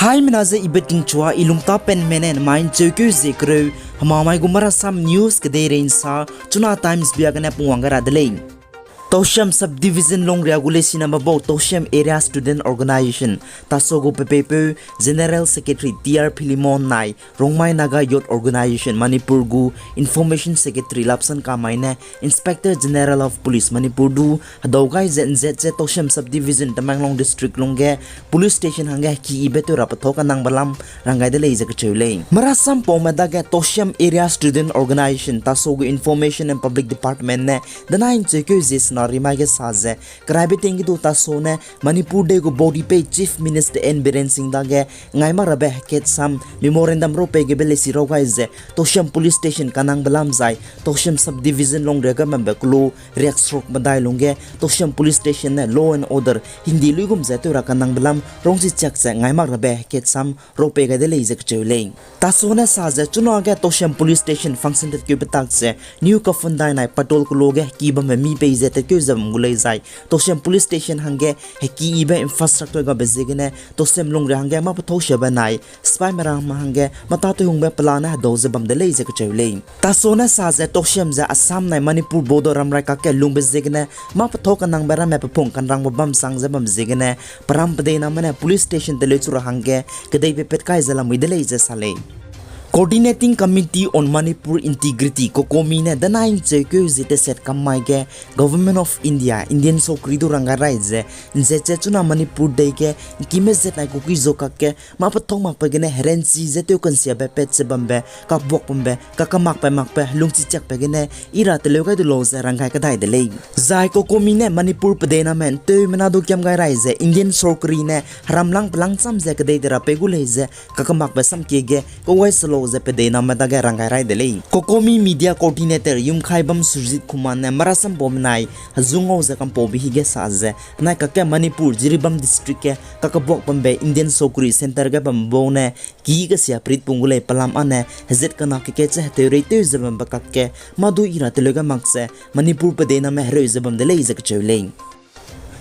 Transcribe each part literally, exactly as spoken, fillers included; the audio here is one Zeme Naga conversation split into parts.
Haimena ze I Betingchua, I lungtapenme ne nemai ’ncheukeu zie kereu, hemamai gu Marasam News kedeirei ’nsa, Chuna Times bia gene pungwang gai ra de lei. Tousem Subdivision lungria gu lesiname bau Tousem Area Student Organisation, TASO gu pepeipeu General Secretary T R Philemon nai Rongmei Naga Youth Organisation Manipur gu Information Secretary Lapsan Kamei ne Inspector General of Police Manipur du hedau gai ze ’nzet ze Tousem Subdivision Tamenglong District lungge Police Station hangge hekiyibe tew ra pethau kanangbe lam rang gai de lei ze kacheu lei. Marasam paume dage Tousem Area Student Organisation, TASO gu Information and Public Department ne denai ’ncheukeu zie sena rimai ge sa ze, keraibe ting ge du TASO ne Manipur dei gu baudipei Chief Minister N Biren Singh dage ngai mak rabe heketsam memorandum rau pei gebe lesi rau gai ze Tousem Police Station kanangbe lam zai Tousem Subdivision lungria ge bambe kelu riakseruk medai lungge Tousem Police Station ne law and order hingde luigum ze tew ra kanangbe lam rongchi chiak ze ngai mak rabe heketsam rau pei gai de lei ze kacheu lei. TASO ne sa ze chunage Tousem Police Station function tatkeube tak ze New Kaphundai nai patrol kelu ge heki bambe mi pei ze tatkeu ze bam gu lei zai Tousem Police Station hangge hekiyibe infrastructure gabe ziegene Tousem lungria hangge mâ pethau siabe nai sipaime ramme hangge mâ tâtewhungbe pelane hedau ze bam de lei ze kacheu lei. TASO ne sa ze Tousem ze Assam nai Manipur border ramrai kakge lungbe ziegene mâ pethau kanangbe ramme pepung kanrangbe bam sang ze bam ziegene peram pedeiname ne police station teleu chu ra hangge kedeibe pat kai ze lamui de lei ze sa lei. Coordinating Committee on Manipur Integrity, COCOMI ne denai ’ncheukeu zie teset kam mai ge Government of India, Indian sokri du rang gai rai ze ’nzet ze chuna Manipur dei ge ’ngkime zet nai Kuki zo kakge mâ pethau makbe gene herenchi ze tew kansiabe pat ze bambe, kabuak bambe, kakamakbe makbe, helungchi chiakbe gene i ra teleu gai du lau ze rang gai kadai de lei. Zai COCOMI ne Manipur pedeiname ’nteumena du kiam gai rai ze Indian sokri ne heramlang pelangcham ze kedei de ra pei gu lei ze kakamakbe samkie ge kau gai se lau ze pedeiname dage rang gai rai de lei. COCOMI Media Coordinator Yumkhaibam Surjit Kumar ne Marasam paume nai hezu ngau ze kampaube hige sa ze nai kakge Manipur Jiribam District ge kakabuak bambe Indian sokri centre ge bambe bau ne ki kasia prit pung gu lei pelam â ne hezat kena keke ze heteureitew ze bambe kakge mâ du i ra teleu gai mak ze Manipur pedeiname hereu ze bam de lei ze kacheu lei.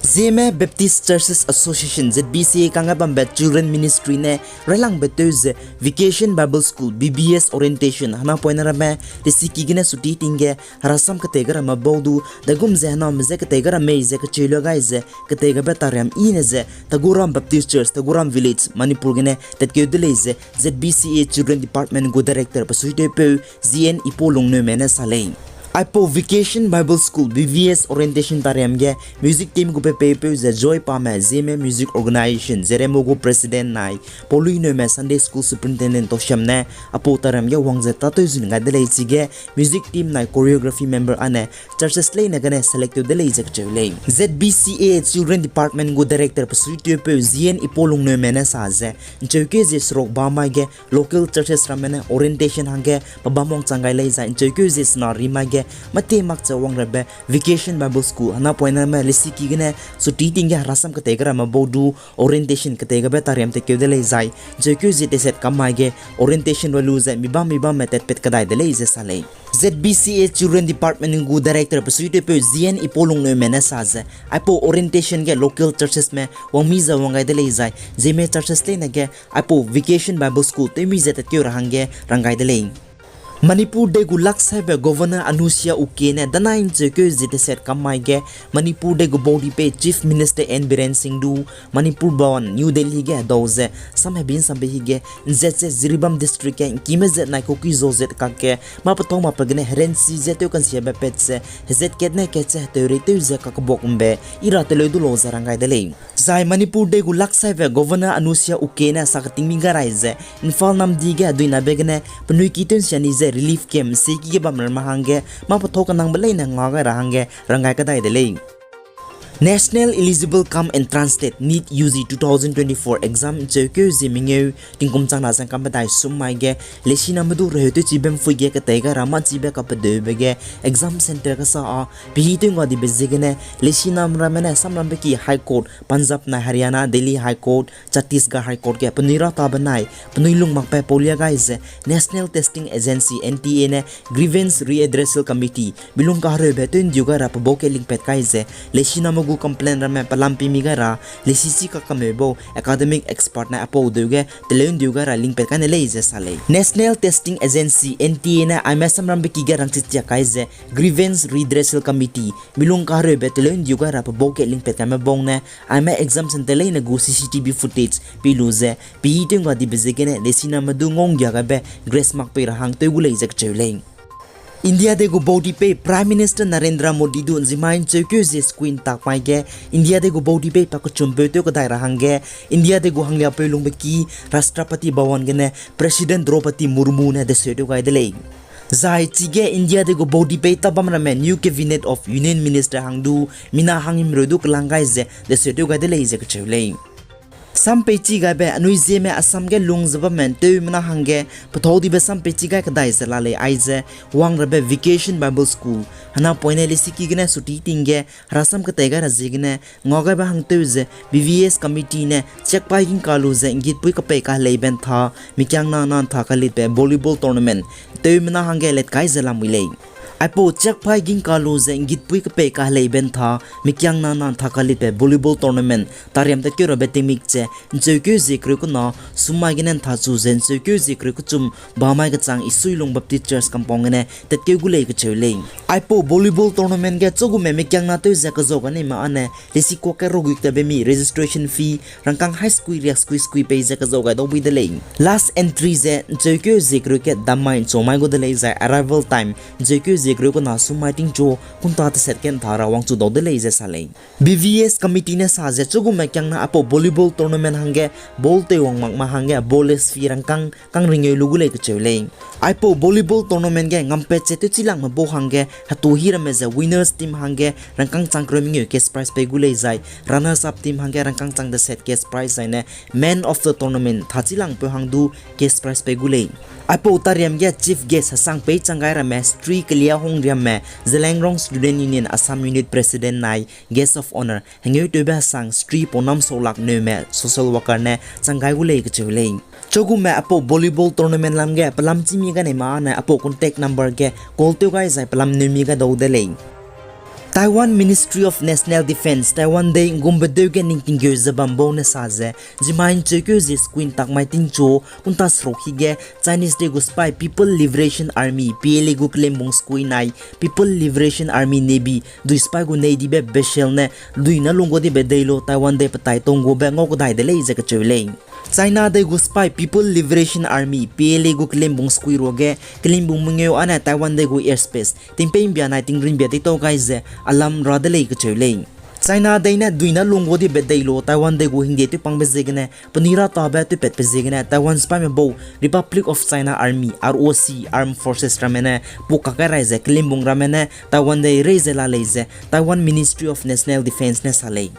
Zeme Baptist Churches Association, Z B C A kangge bambe Children Ministry ne railangbe tew ze Vacation Bible School, V B S Orientation, hena poine ramme lesiki gene suti ting ge herasam ketei ge ramme bau du, dagum ze hename je ketei ge ramme ze kacheu lu gai ze ketei gebe tariam i ne ze Taguram Baptist Church, Taguram Village, Manipur gene tatkeu de lei ze Z B C A Children Department gu Director pesuitewpeu G N Ipo Lungneume ne sa lei. Aipau Vacation Bible School, V B S Orientation tariam ge music team gu pepeipeu ze Joy Pame, Zeme Music Organisation, Zeremo gu President nai Paului Neume, Sunday School Superintendent Tousem ne aipau tariam ge wang ze tâtew zun gai de lei chige music team nai choreography member â ne churches leine gene select tew de lei ze kacheu lei. Z B C A Children Department gu Director pesuitewpeu G N Ipo Lungneume ne sa ze ’ncheukeu zie seruk ba mai ge local churches ramme ne orientation hangge pebâm wangchang gai lei zai ’ncheukeu zie sena rimai ge mâtie mak ze wang rabe Vacation Bible School hena poine ramme lesiki gene suti ting ge herasam ketei ge ramme bau du orientation ketei gebe tariam tatkeu de lei zai ’ncheukeu zie teset kam mai ge orientation ra lu ze mibâm mibâmme tatpat kadai de lei ze sa lei. Z B C A Children Department gu Director pesuitewpeu G N Ipo Lungneume ne sa ze aipau orientation ge local churchesme wang mi ze wang gai de lei zai Zeme churches leine ge aipau Vacation Bible School tew mi ze tatkeu ra hangge rang gai de lei. Manipur dei gu laksaibe Governor Anusuiya Uikey ne danai ’ncheukeu zie teset kam mai ge Manipur dei gu baudipei Chief Minister N Biren Singh du Manipur Bhawan, New Delhi ge hedau ze samhebi ’nsambe hige ’nzet ze Jiribam District ge ’ngkime zet nai Kuki zo zet kakge mâ pethau makbe gene herenchi ze tew kansiabe pat ze hezat kat ne kat ze heteureitew ze kakbuak ’mbe i ra teleu du lau ze rang gai de lei. Zai Manipur dei gu laksaibe Governor Anusuiya Uikey ne sa keting mi gai rai ze Imphal namdi ge heduinabe gene penui ki tew ’nsia ni ze relief camp seki ge bam ramme hangge mâ pethau kanangbe leine nga gai ra hangge rang gai kadai de lei. National Eligible Cum Entrance Test, NEET U G two thousand twenty-four exam ’ncheukeu zie mengeu tingkum chang na zengkam medai sum mai ge lesiname du reheu tewchibe ’mpui ge ketei gai ra mâ chibe kapedeube ge exam centre kasa â pehî tew nga dibe ziegene lesiname ramme ne samrambe ki High Court, Punjab nai Haryana, Delhi High Court, Chhattisgarh High Court ge penui ratabe nai penui lung makbe paulia gai ze National Testing Agency, N T A ne Grievance Redressal Committee bilung kahereube tew ’ndiu gai ra pebau ke lingpat kai ze lesiname gu complaint ramme pelam pi mi gai ra, lesi chi kakameu bau academic expert ne aipau deu ge teleu ndiu gai ra lingpat kai ne lei ze sa lei. National Testing Agency, N T A ne aime samrambe ki ge rangchi chiak kai ze Grievance Redressal Committee, milung kahereube teleu ndiu gai ra pe bau ke lingpat kaime bau ne, aime exam center leine gu C C T V footage pi lu ze, pi tew ngga dibe ziegene lesiname du ngau nggia gaibe grace mark pei ra hang tew gu lei ze kacheu lei. India dei gu baudipei Prime Minister Narendra Modi du nzimai ncheukeu zie screen tak mai ge, India dei gu baudipei pa kechumpeu tew kadai ra hangge, India dei gu hangliapeu lungbe ki Rashtrapati Bhavan gene President Draupadi Murmu ne deseu tew gai de lei. Zai chige India dei gu baudipei tabam ramme New Cabinet of Union Minister hang du, mina hang himreu du kelang gai ze deseu tew gai de lei ze kacheu lei. Sam peichi gaibe anui zieme Assam ge lung ze bamme nteumena hangge pethau dibe sam peichi gai kadai ze la lei aize, wang rabe Vacation Bible School, hena poine lesiki gene suti ting ge herasam ketei gai ra ziegene ngau gaibe hang tew ze B V S committee ne chiakpai gingka lu ze nggitpui kapei kaheleibe ntha, mikiangna na ntha kalitbe volleyball tournament nteumena hangge let kai ze lamui lei. Aipau chiakpai gingka lu ze nggitpui kapei kaheleibe ntha, mikiangna na ntha kalitbe volleyball tournament tariam tatkeu rabe tingmik ze ncheukeu zie kereu kena summai gene ntha chu ze ncheukeu zie kereu kechum bamai kechang Isuilung Baptist Church compound gene tatkeu gu lei kacheu lei. Aipau volleyball tournament ge chugume mikiangna tew ze kezau ganime âne lesikuak ke rogui tebe mi registration fee rangkâng hai skui riak skui skui pei ze kezau gai dau bui de lei. Last entry ze ncheukeu zie kereu ke dammai nchumai gu de lei zai arrival time ncheukeu zie kereu kena summai tingchu kunta teset ke ntha ra wangchu dau de lei ze sa lei. B V S committee ne sa ze chugume kiangna aipau volleyball tournament hangge ball tew wang mak ma hangge ball less fee rangkâng kang ringeu lu gu lei kacheu lei. Aipau volleyball tournament ge ngampat ze tewchilangme bau hangge hetu hi ramme ze winners team hangge rangkâng chang kereu mengeu cash prize pei gu lei zai runners up team hangge rangkâng chang deset cash prize zaine man of the tournament thachilangpeu hang du cash prize pei gu lei. Aipau tariam ge chief guest hesang pei chang gai ramme Shri Keliahong Riamme, Zeliangrong Student Union Assam Unit President nai guest of honour hengeutewbe hesang Shri Ponam Solak Neume social worker ne chang gai gu lei kacheu lei. Chugume aipau volleyball tournament lam ge pelam chî mi gane ma ne aipau contact number ge call tew gai zai pelam neu mi gai dau de lei. Taiwan Ministry of National Defence, Taiwan dei nggumbe deu ge ningtingkeu ze bam bau ne sa ze, zimai ncheukeu zie screen tak mai tingchu kunta seruk hi ge Chinese dei gu sipai People Liberation Army, P L A gu kelembung skui nai People Liberation Army, Navy dui sipai gu nei dibe vessel ne dui na lunggu dibe dei lu Taiwan dei petai tong gube ngau kedai de lei ze kacheu lei. China dei gu sipai People Liberation Army, P L A gu kelembung skui ruage kelembung mengeu âne Taiwan dei gu airspace tingpei mbia nai tingrin mbia deitau gai ze alam ra de lei kacheu lei. China dei ne dui na lunggu dibe dei lu Taiwan dei gu hingde tewpangbe ziegene penui ra tabe tewpatbe ziegene Taiwan sipaime bau Republic of China Army, R O C, Armed Forces ramme ne pukak kai rai ze kelembung ramme ne Taiwan dei rei ze la lei ze Taiwan Ministry of National Defence ne sa lei.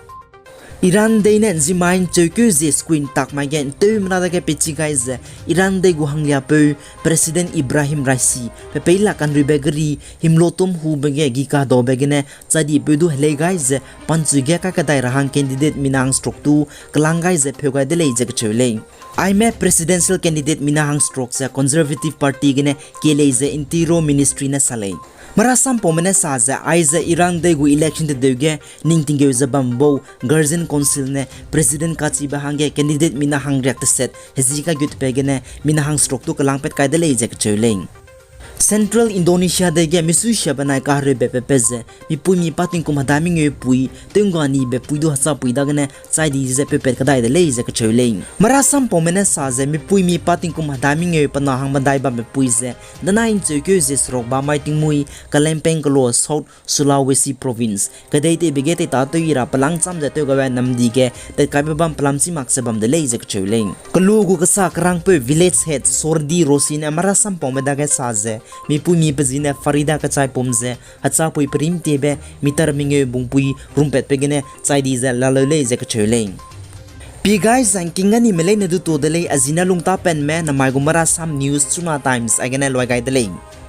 Iran dei ne nzimai ncheukeu zie screen tak mai ge nteumena dage peichi gai ze Iran dei gu hangliapeu President Ebrahim Raisi pe peila kanruibe geri himlotum hube ge gikadaube gene chai dipeu du helei gai ze panchui ge kai kadai ra hang candidate mina hangseruk du kelang gai ze pheu gai de lei ze kacheu lei. Aime presidential candidate mina hangseruk ze Conservative Party gene kie lei ze Interior Ministry ne sa lei. Marasampaume ne sa ze aize Iran dei gu election tedeu ge ningtingkeu ze bam bau Guardian Council ne President kachibe hangge candidate mina hangriak teset hezi kagutbe gene mina hangseruk du kelangpat kai de lei ze kacheu lei. Central Indonesia dei ge misuisia benai kahereube pepe ze mipuimi pa tingkum hedai mengeu pui tew ngga nibe pui du hechapui dagene chai di ze peupat kadai de lei ze kacheu lei. Marasampaume ne sa ze mipuimi pa tingkum hedai mengeu pe na hang medai bambe pui ze denai ncheukeu zie seruk bamai tingmuî Kalempeng kelo South Sulawesi Province kedei teibe ge teitatew i ra pelangcham ze tew gabe namdi ge tetkaibe bam pelam chî mak ze bam de lei ze kacheu lei. Kelo gu kesa kerangpeu Village Head Sordi Rosi ne marasampaume dage sa ze mipuimi pe zi ne Farida kachaipum ze hechapui perimtiebe meter mengeu bungpui rumpatbe gene chai di ze laleu lei ze kacheu lei. Pie gai zangking ganime leine du tu de lei, a zine lungtapenme namai gu Marasam News Chuna Times aigene luai gai de lei.